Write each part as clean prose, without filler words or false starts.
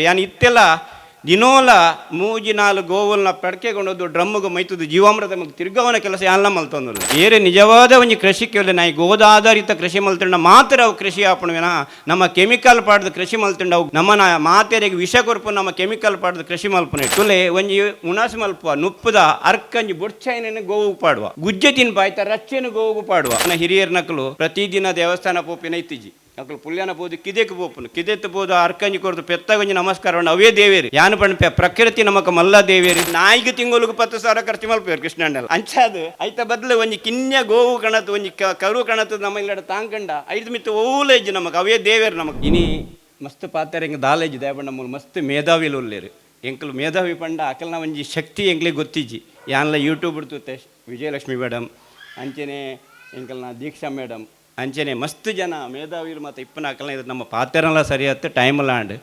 ಯಾನ್ ಇತ್ತೆಲ ದಿನೋಲ ಮೂಜಿ ನಾಲ್ ಗೋವುಲ್ನ ಪಡ್ಕೆ ಕೊಂಡೊಂದು ಡ್ರಮ್ಗೆ ಮೈತುದು ಜೀವಾಮೃತ ಮಗ್ ತಿರ್ಗವನ ಕೆಲಸ ಯಾನ್ಲ ಮಲ್ತೊಂದುಲ್ಲ. ಏರೆ ನಿಜವಾದ ಒಂಜಿ ಕೃಷಿ ಕೇಳಿ ನಾಯಿ ಗೋದ ಆಧಾರಿತ ಕೃಷಿ ಮಲ್ತಂಡ ಮಾತ್ರ ಅವು ಕೃಷಿ ಆಪಣವೇನ. ನಮ್ಮ ಕೆಮಿಕಲ್ ಪಾಡ್ದು ಕೃಷಿ ಮಲ್ತಂಡ ಅವು ನಮ್ಮನ ಮಾತೆರೆಗ್ ವಿಷ ಕೊರ್ಪು. ನಮ್ಮ ಕೆಮಿಕಲ್ ಪಾಡ್ದು ಕೃಷಿ ಮಲ್ಪುನೆ ತುಲೆ ಒಂಜಿ ಉಣಸ್ ಮಲ್ಪುವ ನುಪ್ಪುದ ಅರ್ಕಂಜಿ ಬೊಡ್ಚಾಯಿನ ಗೋವು ಪಾಡುವ, ಗುಜ್ಜೆ ತಿನ್ಪ ಆಯ್ತ ರಚ್ಚೆನು ಗೋವುಗು ಪಾಡುವ. ನನ್ನ ಹಿರಿಯರ್ ನಕಲು ಪ್ರತಿದಿನ ದೇವಸ್ಥಾನ ಪೋಪಿನ ಇತ್ತೀಜಿ. ಅಕುಲು ಪುಲ್ಯಾನ ಪೋದು ಕಿದೆಕ್ ಪೋಪುನು, ಕಿದೆತ್ ಪೋದು ಅರ್ಕಂಜಿ ಕೊರ್ದು ಪೆತ್ತಗೊಂಜಿ ನಮಸ್ಕಾರ ಉಂಡು. ಅವೇ ದೇವೇರು ಯಾನು ಪಣ್ಪೆ ಪ್ರಕೃತಿ ನಮಕ ಮಲ್ಲ ದೇವೇರು. ನಾಯಿಗೆ ತಿಂಗಳಿಗೆ 10,000 ಖರ್ಚು ಮಲ್ಪೇರು ಕೃಷ್ಣಣ್ಣಲ್ಲ. ಅಂಚಾದು ಐತ ಬದಲು ಒಂಜಿ ಕಿನ್ಯ ಗೋವು ಕಣತು ಒಂಜಿ ಕರು ಕಣತು ನಮ್ಮ ಇಲ್ಲಡ ತಾಂಕಂಡ ಐದು ಮಿತ್ತು ಓಲೇಜ್ ನಮಕ್ ಅವೇ ದೇವೇರು ನಮಕ್. ಇನಿ ಮಸ್ತ್ ಪಾತೆರ ಹಿಂಗೆ ದಾಲೇಜ್ ದೇವಣ್ಣ ಮೂಲು ಮಸ್ತ್ ಮೇಧಾವಿಲು ಉಲ್ಲೇರು. ಎಂಕಲು ಮೇಧಾವಿ ಪಂಡ ಅಕಲ್ನ ಒಂಜಿ ಶಕ್ತಿ ಎಂಕ್ಲಿಗೆ ಗೊತ್ತಿಜ್ಜಿ. ಯಾನ್ಲ ಯೂಟ್ಯೂಬ್ ತೂತೆ ವಿಜಯಲಕ್ಷ್ಮಿ ಮೇಡಮ್ ಅಂಚನೆ ಎಂಕಲ್ನ ದೀಕ್ಷಾ ಮೇಡಮ್ ಅಂಚನೆ ಮಸ್ತ್ ಜನ ಮೇಧಾವಿಲು ಮತ್ತು ಇಪ್ಪನ ಅಕಲ್ನ ಇದು ನಮ್ಮ ಪಾತೆರಲ್ಲ ಸರಿಯಾದ ಟೈಮ್ಲ ಆಂಡ್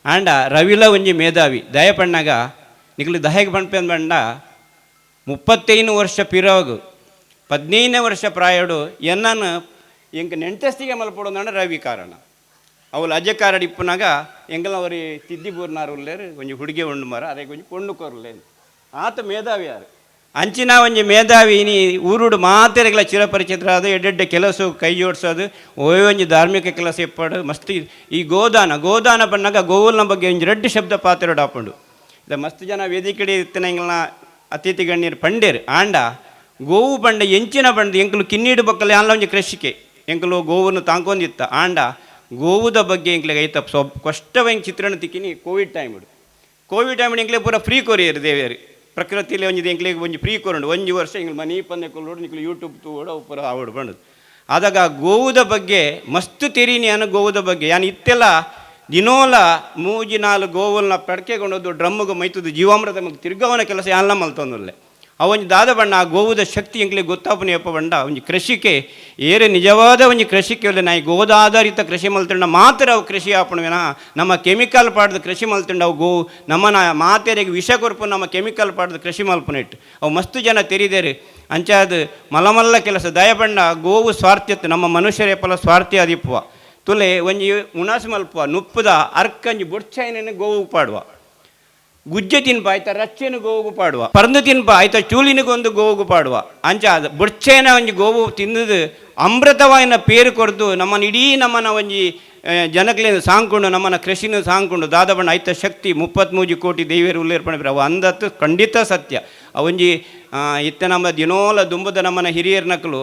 ಆಂಡ ರವಿಲ ಒಂಜಿ ಮೇಧಾವಿ ದಯ ಪಣ್ಣಾಗ ನಿಕ್ಲು ದಯಗೆ ಪಣ್ಪೆ ಪಂಡ 35 ವರ್ಷ ಪಿರೋಗು 15 ವರ್ಷ ಪ್ರಾಯಡು ಎನ್ನನ್ನು ಎಂಕ್ ನೆಂಟಸ್ತಿಗೆ ಮಲ್ಪಡೋದಂಡ ರವಿ ಕಾರಣ. ಅವಳು ಅಜಕಾರಡ್ ಇಪ್ಪನಾಗ ಎಂಗಲ ಅವರಿ ತಿದ್ದಿ ಬೂರ್ನಾರು ಉಲ್ಲೇರು ಒಂಜಿ ಹುಡುಗಿ ಉಂಡು ಮರ ಅದೇ ಒಂಜಿ ಪೊಣ್ಣು ಕೊರ್ಲೇನು ಆತ ಮೇಧಾವಿ ಯಾರು ಅಂಚಿನ ಒಂಜಿ ಮೇಧಾವಿ. ಇನಿ ಊರುಡು ಮಾತೆರೆಗ್ಲ ಚಿರಪರಿಚಿತರಾದ ಎಡ್ಡೆಡ್ಡೆ ಕೆಲಸ ಕೈ ಜೋಡಿಸೋದು ಓಯ್ ಒಂಜಿ ಧಾರ್ಮಿಕ ಕೆಲಸ ಎಪ್ಪಾಡು ಮಸ್ತ್. ಈ ಗೋದಾನ ಗೋದಾನ ಪಣ್ಣಾಗ ಗೋವುಲ್ನ ಬಗ್ಗೆ ಒಂಜಿ ರಡ್ಡು ಶಬ್ದ ಪಾತೆರಡು ಆಪುಂಡು. ಇದ ಮಸ್ತ್ ಜನ ವೇದಿಕೆಡೆ ಇತ್ತಿನ ಎಂಗ್ಲನ ಅತಿಥಿ ಗಣ್ಯರು ಪಂಡೇರು. ಆಂಡ ಗೋವು ಪಂಡ ಎಂಚಿನ ಪಂಡ ಎಂಕಲು ಕಿನ್ನೀಡು ಬಕ್ಕಲೆ ಆನ್ಲ ಒಂಜಿ ಕೃಷಿಕೆ ಎಂಕಲು ಗೋವನ್ನು ತಾಂಕೊಂದಿತ್ತ. ಆಂಡ ಗೋವುದ ಬಗ್ಗೆ ಎಂಕ್ಲೆಗ್ ಐತ ಕಷ್ಟವ ಎಂಕ್ ಚಿತ್ರಣ ತಿಕ್ಕಿನಿ Covid time. Covid time ಎಂಕ್ಲೆ ಪೂರ ಫ್ರೀ ಕೊರಿಯರ್ ದೇವೇರು ಪ್ರಕೃತಿಲಿ ಒಂಜಿ ಎಂಕ್ಲೆಗ್ ಒಂಜಿ ಫ್ರೀ ಕೊರಂಡು. ಒಂಜಿ ವರ್ಷ ಎಂಕ್ಲು ಮನಿ ಪಂದೆ ಕೊಲ್ಲೋಡು ನಿಕ್ಲು ಯೂಟ್ಯೂಬ್ ತೂವೋಡು ಅವು ಪೂರ ಆವಡು ಬಂಡದು. ಆದಾಗ ಗೋವುದ ಬಗ್ಗೆ ಮಸ್ತ್ ತೆರೀನಿ ಯಾನು ಗೋವುದ ಬಗ್ಗೆ. ಯಾನು ಇತ್ತೆಲ್ಲ ದಿನೋಲ ಮೂಜಿ ನಾಲ್ ಗೋವುಲ್ನ ಪಡ್ಕೆ ಕೊಂಡೊಂದು ಡ್ರಮ್ಗೆ ಮೈತುದು ಜೀವಾಮೃತ ಮಗ್ ತಿರ್ಗವನ ಕೆಲಸ ಯಾನ್ಲ ಮಲ್ತೊಂದುಲ್ಲೆ. ಅವು ಒಂಜಿ ದಾದ ಬಣ್ಣ ಆ ಗೋವುದ ಶಕ್ತಿ ಎಂಕ್ಲೆಗ್ ಗೊತ್ತಾಪುನಿ ಎಪ್ಪ ಬಂಡ ಒಂಜಿ ಕೃಷಿಕೆ ಏರೆ ನಿಜವಾದ ಒಂಜಿ ಕೃಷಿಕೆ ಒಲ್ಲೆ ನಾಯಿ ಗೋದ ಆಧಾರಿತ ಕೃಷಿ ಮಲ್ತಂಡ ಮಾತ್ರ ಅವು ಕೃಷಿ ಆಪಣವೇನ. ನಮ್ಮ ಕೆಮಿಕಲ್ ಪಾಡ್ದು ಕೃಷಿ ಮಲ್ತಂಡ ಅವು ಗೋವು ನಮ್ಮನ ಮಾತೆರೆಗ್ ವಿಷ ಕೊರ್ಪು. ನಮ್ಮ ಕೆಮಿಕಲ್ ಪಾಡ್ದು ಕೃಷಿ ಮಲ್ಪುನೆಟ್ ಅವು ಮಸ್ತ್ ಜನ ತೆರಿದೇರು. ಅಂಚಾದ್ ಮಲಮಲ್ಲ ಕೆಲಸ ದಯಪಂಡ ಗೋವು ಸ್ವಾರ್ಥ್ಯತ್ತು ನಮ್ಮ ಮನುಷ್ಯರೇ ಪಲ ಸ್ವಾರ್ಥಿ ಅದಿಪ್ಪುವ. ತುಲೆ ಒಂಜಿ ಉಣಸ್ ಮಲ್ಪುವ ನುಪ್ಪುದ ಅರ್ಕಂಜಿ ಬೊಡ್ಚಾಯಿನ ಗೋವು ಪಾಡುವ, ಗುಜ್ಜೆ ತಿನ್ಪ ಆಯ್ತ ರಚ್ಚೆನು ಗೋವುಗು ಪಾಡುವ, ಪರಂದು ತಿನ್ಪ ಆಯ್ತ ಚೂಲಿನಿಗೊಂದು ಗೋವುಗು ಪಾಡುವ. ಅಂಚ ಅದು ಬೊಡ್ಚೇನ ಒಂಜಿ ಗೋವು ತಿಂದದು ಅಮೃತವಾಯಿನ ಪೇರು ಕೊರ್ದು ನಮ್ಮನ್ನ ಇಡೀ ನಮ್ಮನ ಒಂಜಿ ಜನಕ್ಲೇನು ಸಾಂಕೊಂಡು ನಮ್ಮನ ಕೃಷಿನ ಸಾಂಕೊಂಡು ದಾದಬಣ್ಣ ಐತ ಶಕ್ತಿ 33 ಕೋಟಿ ದೇವಿಯರು ಉಲ್ಲೇರ್ಪಣ ಅವು ಅಂದತ್ತು ಖಂಡಿತ ಸತ್ಯ. ಒಂಜಿ ಇತ್ತ ನಮ್ಮ ದಿನೋಲ ದುಂಬದ ನಮ್ಮನ ಹಿರಿಯರ್ ನಕಲು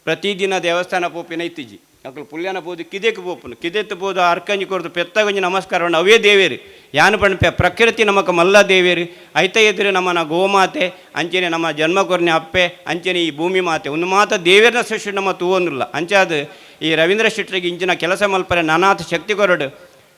ಪ್ರತಿದಿನ ದೇವಸ್ಥಾನ ಪೋಪಿನ ಇತ್ತೀಜಿ. ಅಕುಲು ಪುಲ್ಯಾನ ಪೋದು ಕಿದೆಕ್ ಪೋಪುನು, ಕಿದೆತ್ ಪೋದು ಅರ್ಕಂಜಿ ಕೊರ್ದು ಪೆತ್ತಗೊಂಜಿ ನಮಸ್ಕಾರ ಉಂಡು. ಅವೇ ದೇವೇರು ಯಾನು ಪಣ್ಪೆ ಪ್ರಕೃತಿ ನಮಕ ಮಲ್ಲ ದೇವೇರು. ಐತ ಎದುರು ನಮ್ಮನ ಗೋಮಾತೆ ಅಂಚನೆ ನಮ್ಮ ಜನ್ಮ ಕೊರ್ನೆ ಅಪ್ಪೆ ಅಂಚನೆ ಈ ಭೂಮಿ ಮಾತೆ ಒಂದು ಮಾತ ದೇವೇರ್ನ ಸೃಷ್ಟಿ ನಮ್ಮ ತೂವೊಂದಿಲ್ಲ. ಅಂಚಾದ ಈ ರವೀಂದ್ರ ಶೆಟ್ಟರಿಗೆ ಇಂಚಿನ ಕೆಲಸ ಮಲ್ಪರೆ ನಾನಾಥ ಶಕ್ತಿ ಕೊರಡು.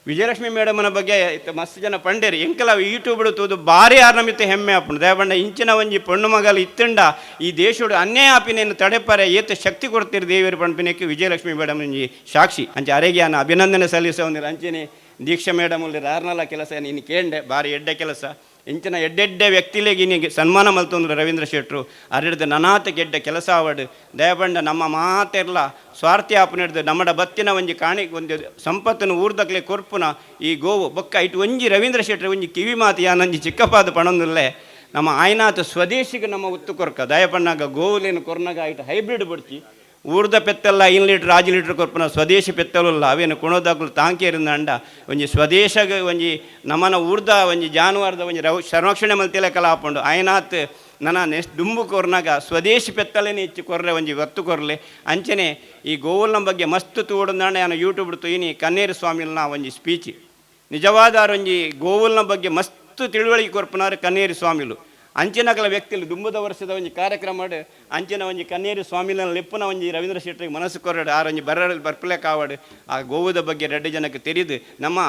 ವಿಜಯಲಕ್ಷ್ಮಿ ಮೇಡಮನ ಬಗ್ಗೆ ಇತ್ತ ಮಸ್ತ್ ಜನ ಪಂಡೇರು. ಎಂಕಲ ಯೂಟ್ಯೂಬ್ ತೂದು ಭಾರಿ ಆರ್ನಮಿತ ಹೆಮ್ಮೆ ಆಪುಂಡು. ದಯಪಂಡ ಇಂಚಿನ ಒಂಜಿ ಪೊಣ್ಣು ಮಗಲು ಇತ್ತಂಡ ಈ ದೇಶಡು ಅನ್ಯಾಯ ಆಪಿನೇನು ತಡೆಪರೆ ಏತ್ ಶಕ್ತಿ ಕೊಡ್ತೀರಿ ದೇವಿಯರು ಪಂಪಿನಕ್ಕೆ ವಿಜಯಲಕ್ಷ್ಮಿ ಮೇಡಮ್ ಒಂಜಿ ಸಾಕ್ಷಿ. ಅಂಚೆ ಅರೆಗೆ ನಾನು ಅಭಿನಂದನೆ ಸಲ್ಲಿಸೋಂದಿರ. ಅಂಚೆನೆ ದೀಕ್ಷಾ ಮೇಡಮ್ ಉಲ್ಲೇರು ಆರ್ನಲ ಕೆಲಸ ನೀನು ಕೇಂಡೆ ಭಾರಿ ಎಡ್ಡೆ ಕೆಲಸ. ಇಂಚಿನ ಎಡ್ಡೆಡ್ಡೆ ವ್ಯಕ್ತಿಲೆಗೆ ಇನ್ನಿಗೆ ಸನ್ಮಾನ ಮಲ್ತೊಂದ್ರು ರವೀಂದ್ರ ಶೆಟ್ಟರು ಅರೆಡ್ದು ನನಾತ ಗೆಡ್ಡೆ ಕೆಲಸ ಆವಡು. ದಯಪಂಡ ನಮ್ಮ ಮಾತೆರ್ಲ ಸ್ವಾರ್ಥಿ ಆಪುನೆಡ್ದು ನಮ್ಮಡ ಬತ್ತಿನ ಒಂಜಿ ಕಾಣಿ ಒಂದು ಸಂಪತ್ತನ್ನು ಊರ್ದಕ್ಲೆ ಕೊರ್ಪುನ ಈ ಗೋವು ಬೊಕ್ಕ ಇಟ್ಟು ಒಂಜಿ ರವೀಂದ್ರ ಶೆಟ್ಟರು ಒಂಜಿ ಕಿವಿ ಮಾತು ಯಾನೊಂಜಿ ಚಿಕ್ಕಪಾದ ಪಣೊಂದುಲ್ಲೆ. ನಮ್ಮ ಆಯ್ನಾಥ ಸ್ವದೇಶಿಗೆ ನಮ್ಮ ಉತ್ತು ಕೊರ್ಕ. ದಯಪಣ್ಣಾಗ ಗೋವುಲೇನು ಕೊರ್ನಾಗ ಇಟ್ಟು ಹೈಬ್ರಿಡ್ ಬಡ್ಚಿ ಊರ್ದ ಪೆತ್ತೆಲ್ಲ 5 ಲೀಟ್ರ್ 6 ಲೀಟ್ರ್ ಕೊರ್ಪುನ ಸ್ವದೇಶಿ ಪೆತ್ತಲುಲ್ಲ. ಅವೇನು ಕುಣೋದಾಗ್ಲು ತಾಂಕೇರಿಂದ ಒಂಜಿ ಸ್ವದೇಶಗ ಒಂಜಿ ನಮ್ಮನ ಊರ್ದ ಒಂಜಿ ಜಾನುವಾರದ ಒಂಜಿ ರವ್ ಸಂರಕ್ಷಣೆ ಮಲ್ತಿಲೆ ಕಲ ಆಪುಂಡು. ಆಯ್ನಾತ್ ನನ ನೆಕ್ಸ್ಟ್ ದುಂಬು ಕೊರ್ನಾಗ ಸ್ವದೇಶಿ ಪೆತ್ತಲೇನೆ ಹೆಚ್ಚು ಕೊರ್ಲೆ ಒಂಜಿ ಒತ್ತು ಕೊರ್ಲೆ. ಅಂಚನೆ ಈ ಗೋವುಲ್ನ ಬಗ್ಗೆ ಮಸ್ತ್ ತೂಡುಂದಾಂಡ ನಾನು ಯೂಟ್ಯೂಬ್ ತೂಯಿನಿ ಕನ್ನೇರು ಸ್ವಾಮಿಲ್ನ ಒಂಜಿ ಸ್ಪೀಚ್. ನಿಜವಾದ ಒಂಜಿ ಗೋವುಲ್ನ ಬಗ್ಗೆ ಮಸ್ತ್ ತಿಳುವಳಿಕೆ ಕೊರ್ಪುನಾರು ಕನ್ನೇರು ಸ್ವಾಮಿಲು. ಅಂಚಿನಕಲ ವ್ಯಕ್ತಿಲು ದುಂಬುದ ವರ್ಷದ ಒಂಜಿ ಕಾರ್ಯಕ್ರಮ ಅಂಚಿನ ಒಂಜಿ ಕನ್ನೇರು ಸ್ವಾಮಿನ ಲೆಪ್ಪುನ ಒಂಜಿ ರವೀಂದ್ರ ಶೆಟ್ಟರಿಗೆ ಮನಸ್ಸು ಕೊರಡು ಆರ್ ಒಂಜಿ ಬರ ಬರ್ಪಲೆ ಕಾವಡು. ಆ ಗೋವುದ ಬಗ್ಗೆ ರೆಡ್ಡಿ ಜನಕ್ಕೆ ತೆರಿದು ನಮ್ಮ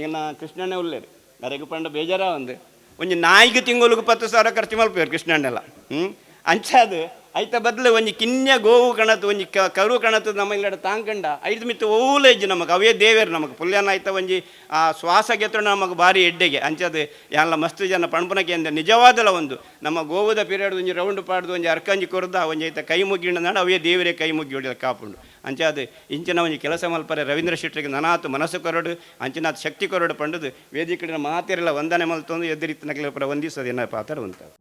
ಇನ್ನ ಕೃಷ್ಣಣ್ಣ ಉಲ್ಲೇರು ಅರೆಗ್ ಪಂಡ ಬೇಜಾರ ಒಂದು ಒಂಜಿ ನಾಯಿಗೆ ತಿಂಗಳಿಗೆ 10,000 ಖರ್ಚು ಮಲ್ಪೇರು ಕೃಷ್ಣಣ್ಣೆಲ್ಲ. ಅಂಚಾದು ಐತ ಬದಲು ಒಂಜಿ ಕಿನ್ಯ ಗೋವು ಕಣತು ಒಂಜಿ ಕರು ಕಣತು ನಮ್ಮ ಇಲ್ಲಡ ತಾಂಕಂಡ ಐದು ಮಿತ್ತು ಓಲೇಜ್ ನಮಕ್ ಅವೇ ದೇವೇರು ನಮಕ್ ಪುಲ್ಯಾನ ಐತ ಒಂಜಿ ಆ ಶ್ವಾಸ ಗೆತ್ತೊಂಡು ನಮಕ್ ಭಾರಿ ಎಡ್ಡೆಗೆ. ಅಂಚದು ಯಾನ್ಲ ಮಸ್ತ್ ಜನ ಪಣ್ಪುನಕ್ಕೆ ಅಂದ ನಿಜವಾದಲ ಒಂದು ನಮ್ಮ ಗೋವುದ ಪೀರಿಯಡ್ ಒಂಜಿ ರೌಂಡ್ ಪಾಡ್ದು ಒಂಜಿ ಅರ್ಕಂಜಿ ಕೊರ್ದ ಒಂಜಿ ಐತ ಕೈ ಮುಗಿಂಡ ಅವೇ ದೇವರೇ ಕೈ ಮುಗಿ ಹೊಡಿಯಲು ಕಾಪುಂಡು. ಅಂಚಾದ್ ಇಂಚಿನ ಒಂಜಿ ಕೆಲಸ ಮಲ್ಪರೆ ರವೀಂದ್ರ ಶೆಟ್ರಿಗೆ ನನಾತ್ ಮನಸ್ಸು ಕೊರಡು, ಅಂಚಿನಾತ್ ಶಕ್ತಿ ಕೊರಡು ಪಂಡುದು ವೇದಿಕೆಡ್ ಮಾತೆರೆಲ ವಂದನೆ ಮಲ್ತೊಂದು ಎದುರಿತ್ತಿನಕ್ಲೆನ ಪುರ ವಂದಿಸೋದು ಎನ್ನ ಪಾತ್ರ ಉಂತಾವೆ.